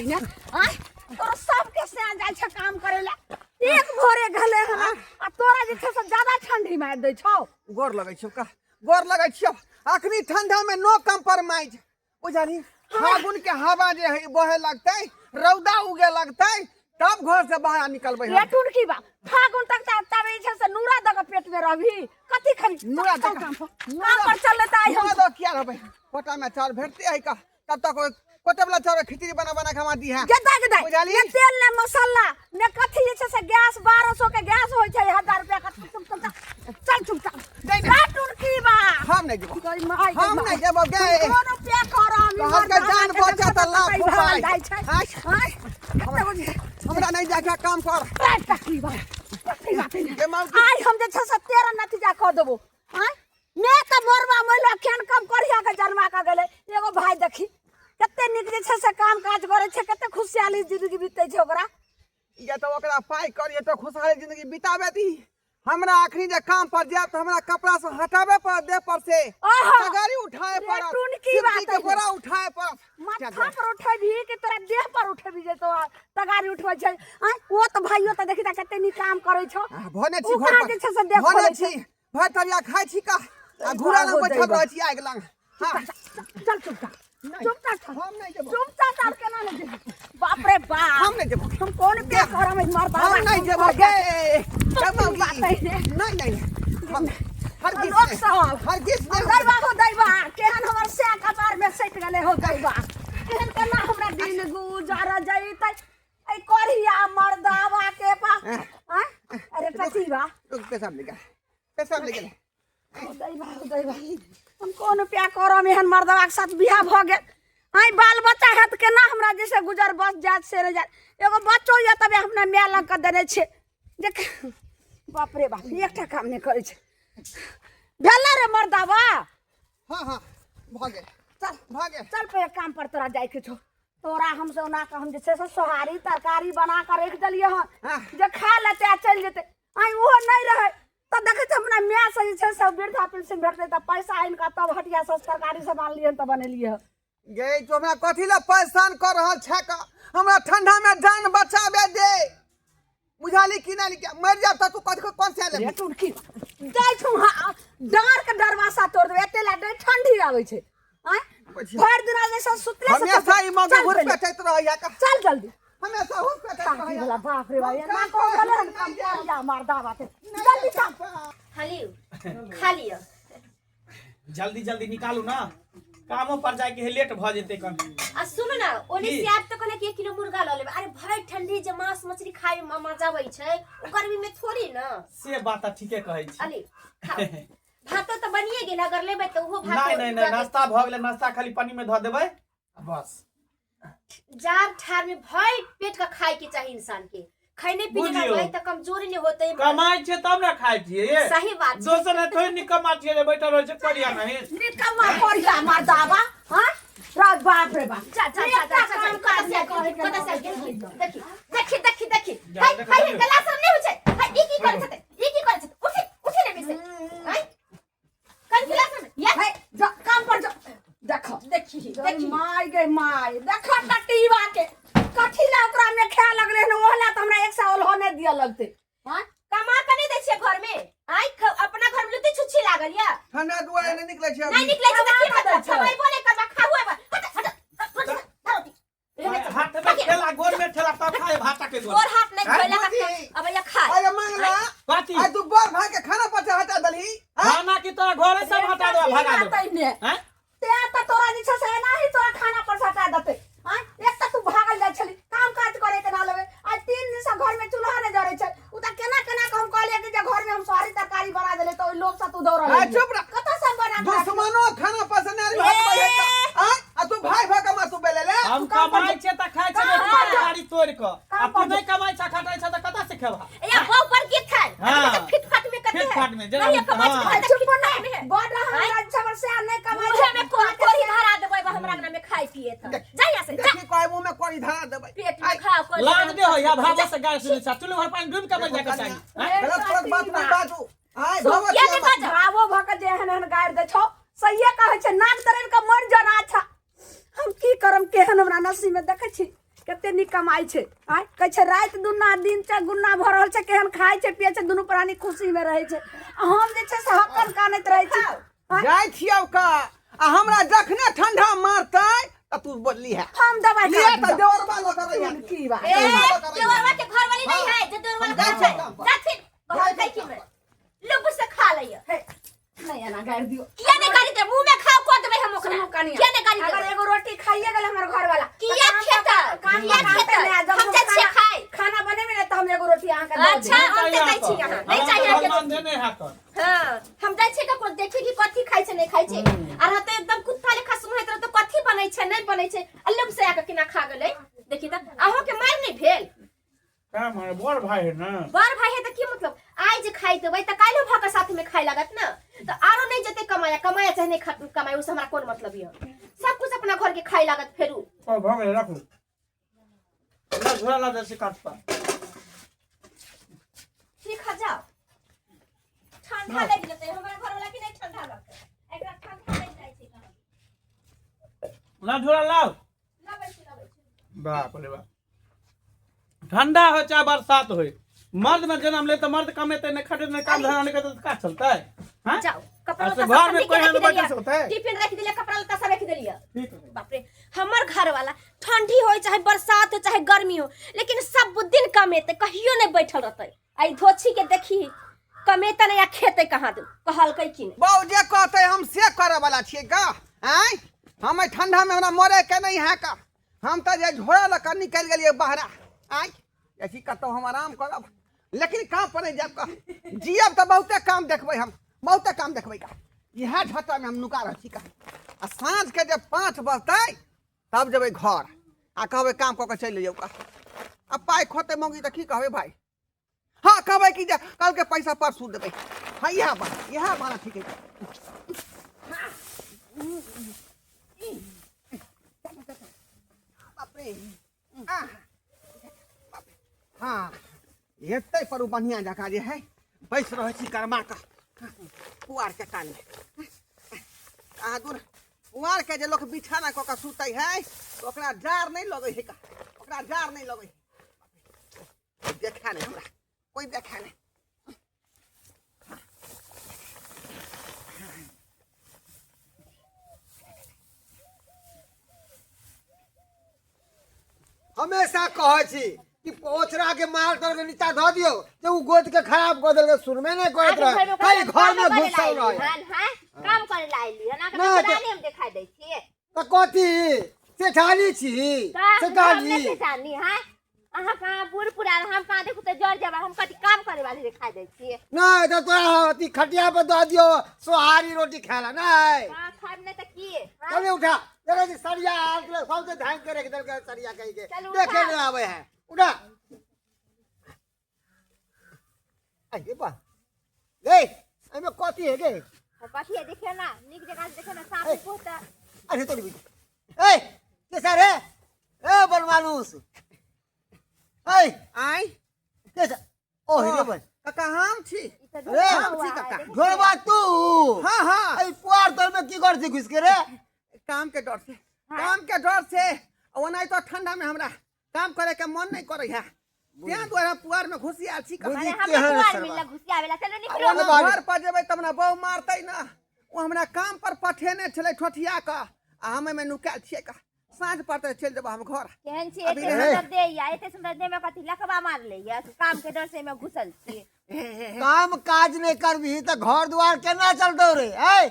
ने आय तोरा सबके से जाइ छै काम करे ला एक भोरे घले हन आ तोरा जे छै से ज्यादा ठंडी मारि दै छौ। गोर लगै छियौ का, गोर लगै छियौ। अखनी ठंडा में नो कम्प्रोमाइज, बुझलही? फागुन के हवा जे है बहे लगतै, रौदा उगे लगतै, तब घर से बाहर निकलबै हम। ये टुनकी बा, फागुन तक त तब जे छै से नूरा दऽ के पेट में रहबी, कथी खरी? नूरा चल दऽ के- काम पर, काम पर चल लेता आई हम। नूरा दऽ किया रहबै? कोटा में चाउर भेटते है का? तब तक ओइ कोटे वाला चाउर के खिचड़ी बना बना के हमरा दी है। गेदा गेदा। बुझलही? ने तेल ने मसाला ने कथी जे छै से, गैस 1200 के गैस होइ छै, 1000 रुपया के। चुप चुप चुप, चल चुप चल। नहीं, नहीं। जा टुनकी बा। हम नहीं जेबो। गई माय, गई हम माय। नहीं जेबो गे। कोन रुपया करम? तोहर के जान बचा त लाख उपाय। जाइ छै। आँय? आँय, कते बजे? हमरा नहीं जाके काम कर। ए, टकली बा, टकली बा तैने। गे मौगी। आइ हम जे छै से 13 नतीजा कऽ देबो। आँय, मैं तऽ मोरबा मैला केहन कम करिया के जन्मा के गेलै। एगो भाई देखी कते नीक जे छै से काम काज करै छै, कते खुशहाली जिंदगी बीतै छै ओकरा। या तऽ ओकरा पाइ करिए तऽ खुशहाली जिंदगी बिताबे दी। हमरा अखनी जे काम पर जायब तऽ हमरा कपड़ा से हटाबे पड़त देह पर से, आहा! तगारी उठाए रे पड़त, टुनकी सिमटी बात के है। बोरा उठाए पड़त। माथा पर उठेबी कि तोरा देह पर उठेबी जे तोरा तगारी उठबै छै? आँय, ओ तऽ भाइयो तऽ देखी तऽ कते नीक काम करै छौ। आ, भने छी ओ घर कहाँ पर जे छै से देह भने खोलै छै। छी भरि तरिया खाइ छी का आ घूरा लग बैठल रहै छी आगि लग। हाँ। चल चुपचाप, चुपचाप चल। हम नहीं जेबो। चुपचाप चल, केना नहीं जेबो? बाप रे बाप, हम नहीं जेबो। हम कोन पे घर में मर हम नहीं जेबो गे। बात है ने। नहीं नहीं, हम हरगिज लोक नहीं। सब। हरगिज नहीं। दैबा हो दैबा, केहन हमर से कपार में सटि गेलै हो दैबा, केहन केना हमरा दिन गुजर जैतै ऐ करिया मर्दावा के पास। आँय? अरे कथी बा? रुक, पेशाब ले गेल, पेशाब ले गेल। हो दैबा, हो दैबा, हम कोन उपाय करम? एहन मर्दवा के साथ बियाह भऽ गेल। आइ बाल बच्चा हेत केना हमरा जैसे गुजर बस जायत से नहि जायत। एगो बच्चो यऽ तबे हमरा माय लग कऽ देने छै जे बाप रे बाप, एकटा काम नहि करै छै। भेलै रे मर्दावा? हाँ हाँ, भऽ गेल। चल भऽ गेल। चल, पे काम पर तोरा जाइके छौ। तोरा हम से ओना कऽ हम जे छै से सोहारी तरकारी बना कऽ राखि देलियै हन जे खा लेतै आ चलि जेतै। आइ ओहो नहि रहै तऽ देखै छियै अपना माय से जे छै से वृद्धा पेंशन भेटतै तऽ पैसा आनि कऽ तब हटिया से तरकारी सब आनलियै हन तऽ बनेलियै हन। गे, तू हमरा कथी लए परेशान कऽ रहल छै का? हमरा ठंडा में जान बचाबे दे, बुझाली कि नहीं? कि मर जाब तऽ तू कथी कोन से लेबही? रे टुटकी जाइ छौ, हाँ डार के दरवाजा तोड़ देबै। एते ला डर ठंडी आबै छै। आँय, भरि दिना जे सब सुतले से हमेशा ई मौगी चल घुर पहिले। पेटैत रहैया का। चल जल्दी। हमेशा हुस पेटैत काकी रहैया। वाला, बाप रे बाप, एना काम कऽ पर गेलै हन नहीं काम जायब। करिया मर्दा बाटे। जल्दी चल। खाली खा लिअ। जल्दी जल्दी निकालू ना, कामो पर जाए के है, लेट भ जेते कन। आ सुन ना, ओने की? से आब तऽ कहले कि 1 किलो मुर्गा लऽ लेबै। अरे भरि ठंडी जे मांस मछली खाय में मजा आबै छै, ओ गर्मी में थोड़ी ना। से बात तऽ ठीके कहै छी। अली खाओ, भातो तऽ बनिए गेल, अगर लेबै तऽ ओहो भातो। नहीं नहीं नहीं, नाश्ता भ गेलै, नाश्ता खाली पानी में धऽ देबै आ बस। जाड़ ठाड़ में भरि पेट का खाए के चाही इंसान के, खैने पीने बुझियौ। रहबै तऽ कमजोरी नहीं होतै। कमाइ छै तब ने खाइ छियै। सही बात छै। दोसर ने थोड़ी निकम्मा छियै जे बैठल रहै छै करिया नहीं। निकम्मा करिया मर्दावा। हाँ रा बाप रे बाप। जा जा जा जा एकटा जा काम कतऽ काज से नहि आयल करे के कतऽ से आयल नहि। देखी देखी देखी देखी। जा, हाय देखो, हाय देखो। गला सब नहीं होइ छै। हाय, ई की करै छथि? ई की करै छथि? उठी उठी ने मिसे। हाय कन गिलास में या। हे, जा काम पर जा। देखो देखी गई देखी। माय गई माय, देखो टटीवा के कथी ला ओकरा में खाए लगले हन, ओहला त हमरा एक सौ ओलहो नहि दिअ लगतै। हाँ? कमा के नहीं दै छियै घर में। आइ अपना घर में लुत्ती छुच्छी लागल या। ठंडा दुआरे नहि निकलै छै। नहीं निकलै छै तऽ की कमा के दै मतलब? छै। कमाइबो नहि करबा, खाबो आबा। हट हट हट हट। हाथ में ठेला, गोर में ठेला, तब खाए भाता के गोर। गोर हाथ नहीं हैं? धोइला मोदी। अब या खाए। अरे मांगला। कथी? आ तू बड़ भाई के खाना पर से हटा दलही? हैं? खाना की तोरा घरे सब हटा देबा, भगा देबा। तैने हैं? ते त तोरा जे छै से एनाही तोरा खाना पर से हटा देतै। आँय, एक तऽ तू भागल जाइ छली, काम काज करे के ना लेबै। आइ 3 दिन से घर में चूल्हा नहि जरै छै। उ तऽ केना केना के हम कहलियै कि जे घर में हम सोहारी तरकारी बना देले तऽ ओहि लोभ से तू दौड़ल आ, एलियै। चुप रह। कतऽ से हम बना के राखी? दुश्मनो खाना पर से नहीं हटबै है का? आँय? आ तू भाई भऽ के मासु बेले ले? हम काम पर कमाइ छियै तऽ खाइ छियै काम रोटी पर जा। तरकारी तोड़ि कऽ। आ काम तू पर नहि कमाइ छह खटै छह तऽ कतऽ से खेबहा? या बहु पर की खाए? हाँ। फिट फाट में कते फिट है? फाट में, जेना नहीं कमाइ हाँ। छै, आइ तऽ चुप फिट ना, फाट में है। बड़ हमरा छबर से नहि कमाइ मुँहे छै। में कोरी धरा देबै हमरा अंगना में खाय पिए तऽ। जा यहाँ से जा। देखी कहै मुँह में कोरी धरा देबै। पेट में खा कोरी। लाज नहि होइया भावो से गारि सुनै छह, चुल्hu भर पानि डूबि कऽ मरि जाके चाही। हैं? गलत सलत बात नहि बाजू। आँय, सुन, भगवती किया नहि हमर- बाजब? भावो भऽ कऽ जे एहन एहन गारि दै छौ, सहिए कहै छै नाक दरड़ि कऽ मरि जाना। अच्छा हम की करम, केहन हमरा नसीब में देखै छी। कते नीक कमाइ छै आँय कहै छै राति दुना दिन चौगुना भऽ रहल छै केहन खाइ छै पियै छै दुनू प्राणी खुशीमे रहै छै आ हम जे छै से हक्कन कानैत रहै छी आँय? जाइ छियौ का आ हमरा जखने ठंडा मारतै तऽ तू बोलली है हम दवाइ लिअ खा तऽ देवरबा लऽ कऽ रहिहे। की बात ए देवरवा के घर वाली नहीं है जे देवरवा हम के जाइ घर छियै है काम पर। जाथिन कहलकै कि में लोग से खा लैया हे, नहीं एना गारि दियौ किया नहीं गाली दे मुंह में खाओ को देबै हम ओकरा सुनू कनिया किया नहीं गाली अगर देबै एगो रोटी खाइए गेल हमर घर वाला किया खेतै? किया खेतै? हम जाइ छियै खाय। खाना बनेबै ने तऽ हम एगो रोटी अहाँके दऽ अच्छा देब हम तऽ जाइ छी यहाँ नहीं चाहिए अहाँके रोटी। देने है कर हाँ हम जाइ छियै ककरो देखी कि कथी खाइ छै नहीं खाइ छै आ रहतै एकदम कुत्ता लेखा सुनैत रहतै कथी बनै छै नहीं बनै छै आ लोग से आके केना खा गेलै देखी तऽ अहूँ के मारि नहीं भेल काम है बड़ भाई है ना बड़ भाई है तऽ की मतलब आइ जे खाइ देबै तऽ काल्हिो भऽ के साथ में खाइ लागत ना तऽ आरो नहीं जेतै कमाया कमाया चाहे नहीं कमाया उससे हमरा कोन मतलब यऽ सब कुछ अपना घर के खाइ लागत फेरू ओ भऽ गेलै राखू ला झोरा ला जैसे काट पर ठीक है जाओ ठंडा लागि जेतै हमरा घर वाला के नहीं ठंडा लगतै एकरा ठंडा लागि जाइ छै कहाँ। ला झोरा लाओ लबै छी लबै छी बाप रे बाप ठंडा हो चाहे बरसात हो मर्द में जन्म ले तो मर्द कमेते नहीं खटे नहीं काम धंधा नहीं करते तो का चलता है हाँ? जाओ कपड़ा अच्छा, लत्ता सब घर में ठंडी के कोई रखि हन देलियै। बैठल सकता है? टिफिन रख दिलियै कपड़ा लत्ता सब रख दिलियै ठीक है। बाप रे हमर घर वाला ठंडी हो चाहे बरसात हो चाहे गर्मी हो लेकिन सब दिन कमेते कहियो नहीं बैठल रहते आई धोछी के देखी कमेते नहीं आ खेते कहाँ दू कहलकै कि नहीं बाऊ जे कहते हम से करे वाला छियै का आँय हम एहि ठंडा में हमरा मरे के नहीं है का हम तऽ जे झोरा लऽ कऽ निकलि गेलियै बहरा आँय ऐसी कतहु हम आराम करब लेकिन काम पर नहि जायब का जियब तऽ बहुते काम देखबै हम बहुते काम देखबै का इएह झटमे हम नुका रहल छी का आ साँझके जे 5 बजतै तब जेबै घर आ कहबै काम कऽ कऽ चलि जाउ का आ पाइ खोतै मौगी तऽ की कहबै भाय हाँ कहबै कि जे कलके पैसा परसू देबै हाँ इएह बात इएह बात ठीक है बाप रे आह, बाप रे। हाँ एतै पर ओ बढ़िआँ जकाँ जे है बैस रहै छी गरमा कऽ पुआरके कानमे अहाँ दूर पुआरके जे लोक बिछाना कऽ कऽ सुतै है तऽ ओकरा जाड़ नहि लगै है का ओकरा जाड़ नहि लगै है कोई देखा नहीं हमरा कोई देखा नहीं हमेशा कहै छी कि ओचरा के माल तर के नीचा धऽ दियौ जे उ गोद के खराब कऽ देलकै सुनबे नहि करैत रहै खाली घर में घुसल रहै काम करे ला आइली हन ना, अहाँके हम देखाई दै छियै तऽ कथी सेठानी छी सेठानी सेठानी हैं अहाँ कहाँ बूढ़ पुरान हम कहाँ देखू तऽ जर जब हम कथी काम करे वाली दिखाई दै छियै नहि तऽ तोरा अथी खटिया पर दऽ दियौ सोहारी रोटी खाय ला नहि कहाँ खायब नहि तऽ की हाँ? चल उठा देखै छी सरिया आयल छलै सौंसे झाँकि के राखि देलकै सरिया कहि के चल उठा। देखे नहि आबै है उठा अरे बा गे एहिमे कथी है गे कथी है देखियौ ना नीक जगह से देखियौ ना साँप ए। उप तऽ अरे तोरी बेटी ए के सर है ए बनमानुस ए आँय के सर ओ हे बन काका हम छी ई तऽ अरे, ढोलवा हम छी है, काका। देखियौ। ढोलबा तू हाँ हाँ ए पुआर तर में की कर छी घुस के रे काम के डर से काम के डर से ओना तो ठंडा में हमरा काम करे के मन नहीं करे है तें दुआरे हम पुआर में घुसी आयल छी बुझी अरे हमरा केहन पुआर सरवा। मिलल घुसियावे ला चलो निकलो ओना बारी। घर पर जेबै तब हमरा बहु मारतै ना ओ हमरा काम पर पठेने छलै ठोठिया कऽ आ हम एहिमे नुकायल छियै का साँझ पड़तै चलि जेबै हम घर केहन छी अभी एते रहे। सुंदर देह या एते सुंदर देह में कथी लकवा मार ले या काम के डर से एमे घुसल छी काम काज नहीं करबही तऽ घर द्वार केना चलतौ रे ए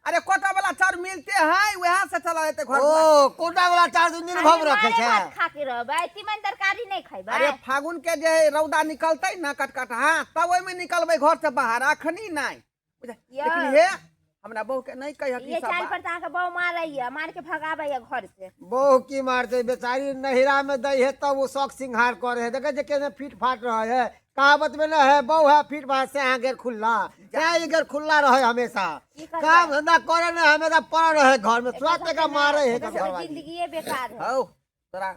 अरे कोटा वाला चाउर मिलते है वहाँ से चला जेते घर दुआर। ओ कोटा वाला चार दिन दिन भर रखे मारे छै भात खा के रहबै तीमन तरकारी नहीं खैबै अरे फागुन के जे है रौदा निकलतै ना कटकट हाँ तब ओहिमे निकलबै घर से बाहर अखनी नहीं बुझ- यौ। लेकिन हे हमरा बहू के नहीं कहियक ई ये सब चाल बात। पर तऽ अहाँके बहु मारैया मार के भगाबैया घर से बहु की मारते बेचारी नहिरा में दै है तब वो शौक सिंगार करे है देखे जे केने फिट फाट रहे है कहावत में न है बहु है फिट फाट से यहाँ गेर खुल्ला यहाँ ये गेर खुल्ला रहे हमेशा की करबै? काम धंधा करे न हमेशा पड़ल रहे घर में तुरंत एकरा मारे है एकर सबके घरवाली जिंदगीए बेकार है हौ तोरा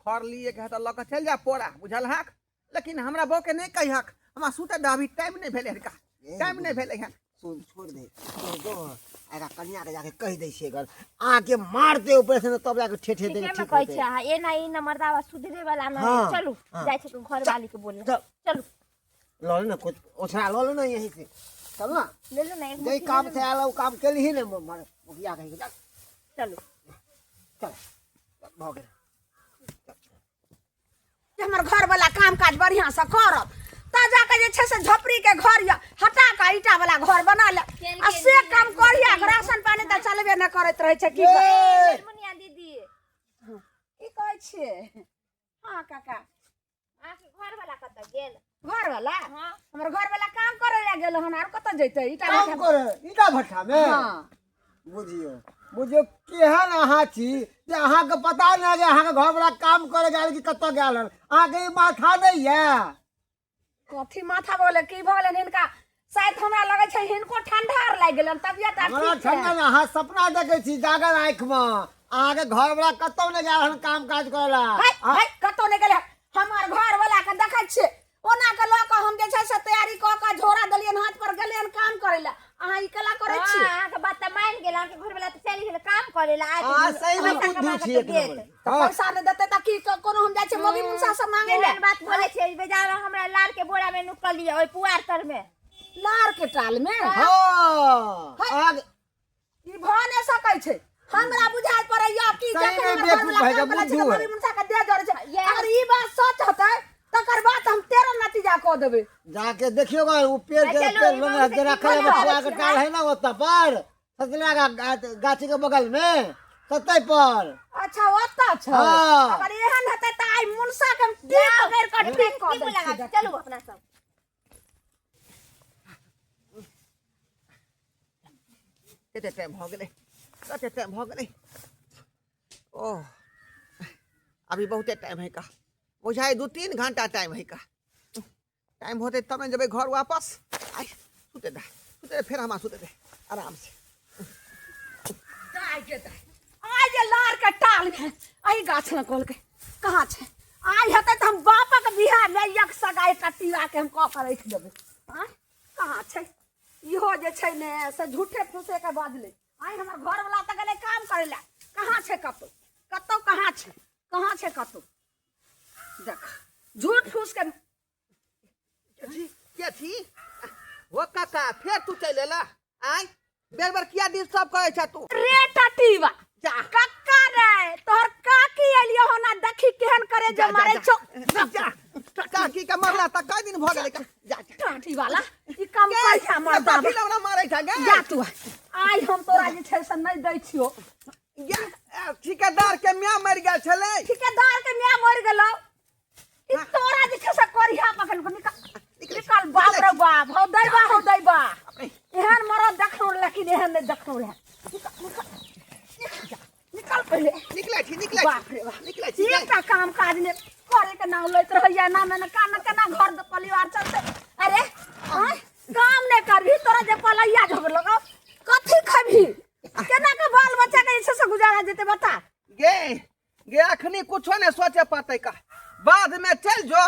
खर लिए के है तऽ लऽ कऽ चलि जा पोरा बुझल हक लेकिन हमरा बहू के नहीं कहियक हमरा सुते दे अभी टाइम नहीं भेलै हन का टाइम नहीं भेलै हन सुन छोड़ दे छोड़ दो। एकरा कनिया के जाके कहि दै छियै अगर आके मार दे ऊपर से तब जाके ठेठे दे ठीके में ठीक कहै होतै। छै अहाँ एना ई न मर्दावा सुधरे वाला न हाँ, चलू हाँ। जाइ छै घर वाली के बोले चल। चलू लऽ ले ने कुछ ओछरा लऽ ले ने यहीं से चल ना ले लो ना एक जे मुट्ठी काम ले लो से आयल ओ काम केलही ने मर मुखिया कहि के चल ना। चलू चल भऽ गेल जे हमर घरवला काम काज बढ़िआँ से करत ता जाके जे छै से झोपड़ी के घर यऽ हटा कऽ ईटा वाला घर बना ले आ से काम करिया राशन पानी तऽ चलबे नहि करैत रहै छै की ए! मुनिया दीदी की कहै छियै हँ काका अहाँके घरवाला कतऽ गेल घरवला हाँ हमर घरवला काम करे लए गेल हन आर कतऽ जैतै ईटा काम भट्ठा करे ईटा भट्ठा में हँ बुझियौ बुझियौ केहन अहाँ छी जे अहाँके पता नहि जे अहाँके घरवला काम करे गेल कि कतऽ गेल हन अहाँके ई माथा नहि यऽ कथी माथा बोले की भऽ गेलनि हिनका शायद हमरा लगै छै हिनको ठंडा आर लागि गेलनि तबियत आर हमरा ठीक ठंडा छै ने अहाँ सपना देखै छी जागल आँखिमे अहाँके घरवला कतौ नहि गेल हन काम काज करे ला है है कतौ नहि गेलै हमर घरवला के देखै छियै ओना के लऽ कऽ हम जे छै से तैयारी कऽ कऽ झोरा देलियनि हाथ पर गेलियनि काम करै लए अहाँ ई केला करै छी हाँ, अहाँके बात तऽ मानि गेल अहाँके घरवला तऽ चलि गेल काम करे ला आइ अहाँ सही में बुद्धू छी एक नंबर तऽ हाँ पैसा नहि देतै तऽ की कोनो हम जाइ छियै मौगी मुनसा से मांगै लए केहन बात बोलै छै बेजार हमरा लार के बोरा में नुकल यऽ ओहि पुआर तर में लार के टाल में हाँ अहाँके ई भऽ नहि सकै छै हमरा बुझाइ पड़ैया कि सही जखन में हमर बेवकूफ घरवला है, काम करै छै बुद्धू तऽ है। मौगी मुनसा के देह जरै छै ये- अगर ई बात सच होतै तकर बाद हम तेरह नतीजा कऽ देबै जाके देखियो गा वो पेड़ के चलो, पेड़ ई लग बाबू से जे की रखल है बोलऽ बथुआ के छी, टाल है ना ओतऽ पर सतला गाछी के बगल में ततै पर अच्छा ओतऽ छै हाँ। अगर एहन हेतै तऽ आइ मुनसा के हम टीप पकड़ि कऽ ठीक कऽ की दै लगा छियै। चलू अपना सब कते टाइम भऽ गेलै कते टाइम भऽ गेलै ओह अभी बहुते टाइम है का बुझाइ 2-3 घंटा टाइम है का टाइम होतै तब ने जेबै घर वापस आइ सुते दे सुते दे फेर हमरा सुते दे आराम से दाइ के दाइ आइ जे लार के टाल में एहि गाछ लग कहलकै कहाँ छै आइ हेतै तऽ हम बापक बियाहमे एक सगाई कटिया के हम कऽ कऽ राखि देबै आँय कहाँ छै इहो जे छै ने से झूठे फूसे के बजलै आइ हमर घरवला तऽ गेलै काम करै लए कहाँ छै कतौ कतौ कहाँ छै कहाँ छै कतौ देख झूठ फूस के के छी ओ काका फेर तू चलि एला आय बेर बेर किया डिस्टर्ब करै छ तू रे टटीवा जा कक्का रे तोहर काकी एलियो हो ना देखी केहन करे जे जा, जा, मारे जा। छौ जा काकी के मरला तऽ कई दिन भऽ गेलै का जा जा टाटी वाला ई कम पैसा मरदा कथी लए हमरा मारै छ गे जा तू आइ हम तोरा जे छै से नहि दै छियो गे, ठेकेदार के माय मरि गेल छलै ठेकेदार के माय मरि गेलौ ई तोरा जे छै से करिया पकड़ के निकाल निकाल बाप रे बाप हौ दैबा हौ दैबा एहन मरद देखलहुँ लेकिन एहन नहि देखलहुँ रहए निकाल निकाल निकाल पहिले निकलै छी निकलै बाप रे बाप निकलै छी एकटा काम काज नहि करे के नाम लैत रहैया ना में ना केना घर परिवार चलतै अरे आँय, काम नहि करबही तोरा जे पलैया झगड़लक कथी खेबही केना के बाल बच्चा के जे छै से गुजारा जेतै बता गे गे अखनी कुछो नहि सोचे पड़तै का बाध में चल जो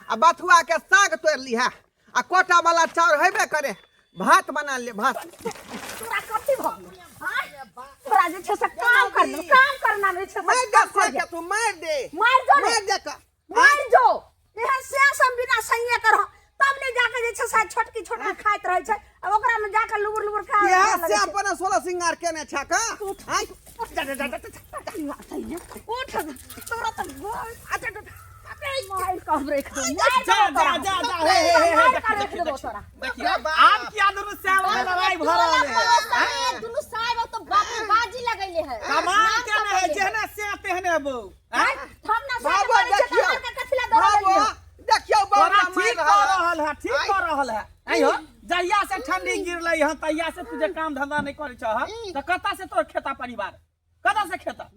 आ बथुआ के साग तोड़ लिहा आ कोटा वाला चाउर हेबे करे भात बना ले भात तोरा कथी भऽ गेलौ आँय? तोरा जे छै से काम करना काम करना जे छै से मार दे से के तू मार दे मार जो रे मार दे का मार जो एहन से सब बिना सैये करह तब ने जाके जे छै से छोटकी छोटकी खाइत रहै छै आ ओकरा में जाके लुबुर लुबुर खा इएह से अपन सोलह श्रृंगार केने छ का आँय? उठ जा जा जा जा जा। उठ तोरा तऽ अच्छा मार कऽ ब्रेक दे जा जा जा जा हे हे हे मार देखी कऽ देखी रख देबो देखी तोरा देखियो आब किया दुनू श्याम में लड़ाई भऽ रहल है दुनू साहब तो बाप बाजी लगैले है कमाल केने है जेहने से तेहने बौ आँय? हम ना साथ बाबा मारै छै देखियौ तऽ मार के कथी लए दौड़ल बाबा एलियै? देखियौ तोरा बाबा मारि ठीक कऽ रहल है। रहल है ठीक कऽ रहल है आइयो जहिया से ठंडी गिरलै हँ तहिया से तू जे काम धंधा नहि करै छह तऽ कतऽ से तोर खेता परिवार कतऽ से खेता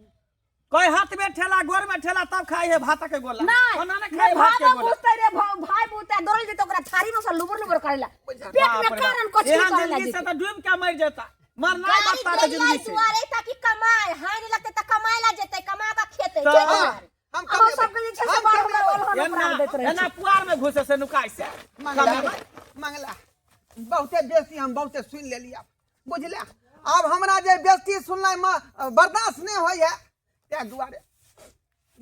कोई हाथ में ठेला गोर में ठेला तब खाई है भात के गोला नहीं ओना नहि खाई भात के भाव गोला बुझते रे भाव भाई बुझते दौड़ल जेते ओकरा थारी में से लुबुर लुबुर करेला पेट बाप में रे कारण बाप। कथी एहन करेला जिंदगी से जेते तऽ डूब के मरि जेता मरना गाड़ी बत्ता भेजलाई जिंदगी से दुआरे ताकि कमाए हानि लगते त कमाए ला जेते कमा के खेते तऽ- जे दुआरे। हम अहाँ कमेबै। सबके जे छै से हम बारह कमेबै। बारह ओलहन एना उपरा दैत रहै एना छै पुआर में घुसे से नुकाय से मंगला मंगला बहुते बेसी हम बहुते सुनि लेलियै बुझले आब हमरा जे बेइज्जती सुननाइ मे बर्दाश्त नहि होइए, ताहि दुआरे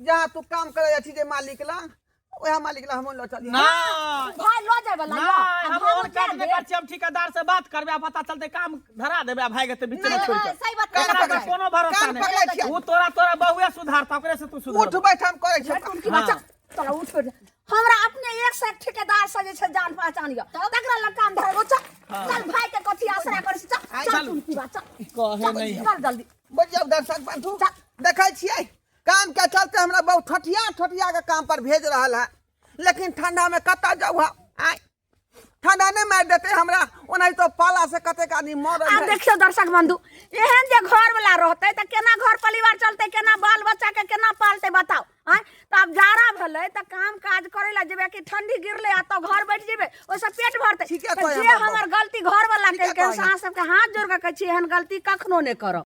जहाँ तू काम करे जाइ छी जे मालिक लग, वएह मालिक लग हमहूँ लऽ चलियै। नहि भाय लऽ जाय वाला नहि, यऽ, हम आ और भागो काज जाय नहि दे। करै छी, हम ठेकेदार से बात करबै आ पता चलतै काम धरा देबै आ भागि जेतै बीच में छोड़ि कऽ। सही बात कान एकरा पर पकड़ै। कोनो भरोसा कान नहि। पकड़ै छियै। ओ तोरा तोरा बहुए सुधारता, ओकरे से तू सुधार। उठ बैठ हम करै छी। उनकी बच्चा चलो उठ बैठ। हमरा अपने एक से एक ठेकेदार से जे छै जान पहचान यऽ, तकरा लग काम धरबो। चल चल, भाई के कथी आसरा करै छी? चल चल, उनकी बात चल। कहे नहीं है। चल जल्दी। बुझियौ दर्शक बंधु, देखै छियै काम के चलते हमरा बहुत ठठिया ठठिया के काम पर भेज रहल है, लेकिन ठंडा में कतऽ जाउ हम? आँय, ठंडा नहि मारि देतै हमरा? ओनाहितो पाला से कतेक आदमी मरल आब है। देखियौ दर्शक बंधु, एहन जे घर वाला रहतै तऽ केना घर परिवार चलतै, केना बाल बच्चा के केना पालतै, बताउ? आँय, तऽ आब जाड़ा भेलै तऽ काम काज करै लए जेबै कि ठंडी गिरलै आ तऽ घर बैठ जेबै, ओहिसँ पेट भरतै? ठीके तऽ कहै जे हमर हमर गलती घर वाला ठीके केलकै, कहै। अहाँ सबके हाथ जोड़ कऽ कहै छी, एहन गलती कखनो नहि करब।